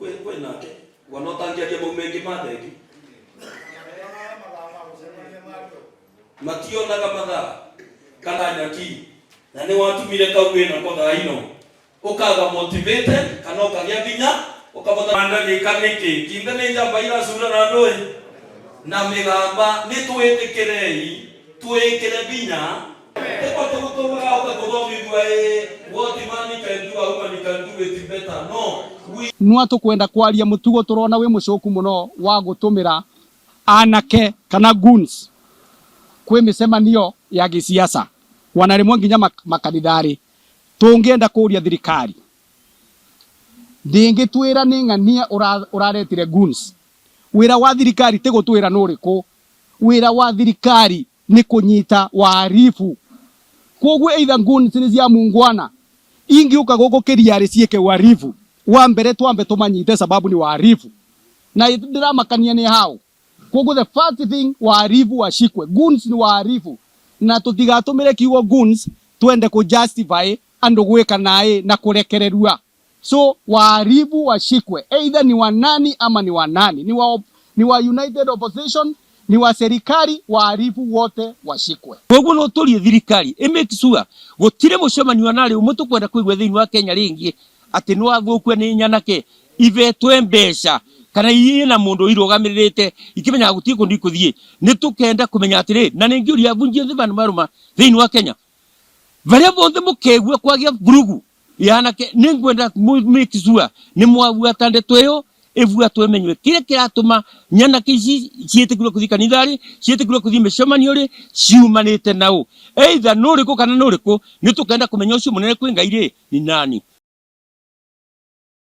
Kwĩ kwĩ nake wana ũtangĩaria mau mengĩ ma thengi mationaga mathaa kana nyaki na nĩ watumire kau wĩnako thaa ino ũkaga motivated kana ũkagĩa vinya ũkavota ndagĩka nĩkĩ kinde nĩ njamba iracura na ndũĩ na mĩgamba nĩ twĩtĩkĩrei twĩkĩre vinya Tĩko tũgũtũmaga kũthomithua ĩ what man can do a woman can do it better no we Nwa tukwenda kwaria mutugo turona wi mucoku muno wa gutumira anake kana goons kwi micemanio ya gisiasa wana rimwe nginya makanithari tungienda kuria thirikari ndingitwira ni ng'ania uraretire goons. Wira wa thirikari ti gutwira nuriku, wira wa thirikari ni kunyita wahalifu. Koguo either goons ni cia mungwana ingiuka guku kiriari ciike uhalifu wa mbere twambe tumanyite sababu ni wahalifu na ndiramakania ni hau. Koguo the first thing, wahalifu washikwe. Goons ni wahalifu na tutigatumire kiugo goons twende ku justify andu gwika naĩ na kurekererua. So wahalifu washikwe, either ni wa nani ama ni wa nani, ni wa United Opposition, ni wa serikali, wahalifu wote washikwe. Koguo no turie thirikari ĩ make sure gutire mucemanio na rĩ umwe tukwenda kuigua thiini wa Kenya ringi ati no athukue ni nyanake ivetwe mbeca kana iĩ na mundu irugamirite ikimenyaga gutirĩ kundu ikuthie. Ni tukenda kumenya atiri na ningiuria ambunge othe vandu maruma thiini wa Kenya varia vothe mukegua kwagia vurugu ya anake, ningwenda make sure ni mwabuata ndeto iyo ibuatwo imenywe kiria kiratuma nyanake ici ciĩtĩkĩrwo kũthiĩ kanitha-rĩ, ciĩtĩkĩrwo kũthiĩ mĩcemanio-rĩ, ciumanĩte nau, either nũrĩkũ kana nũrĩkũ. Nĩ tũkenda kũmenya ũcio mũnene kwĩ Ngai rĩ ni nani.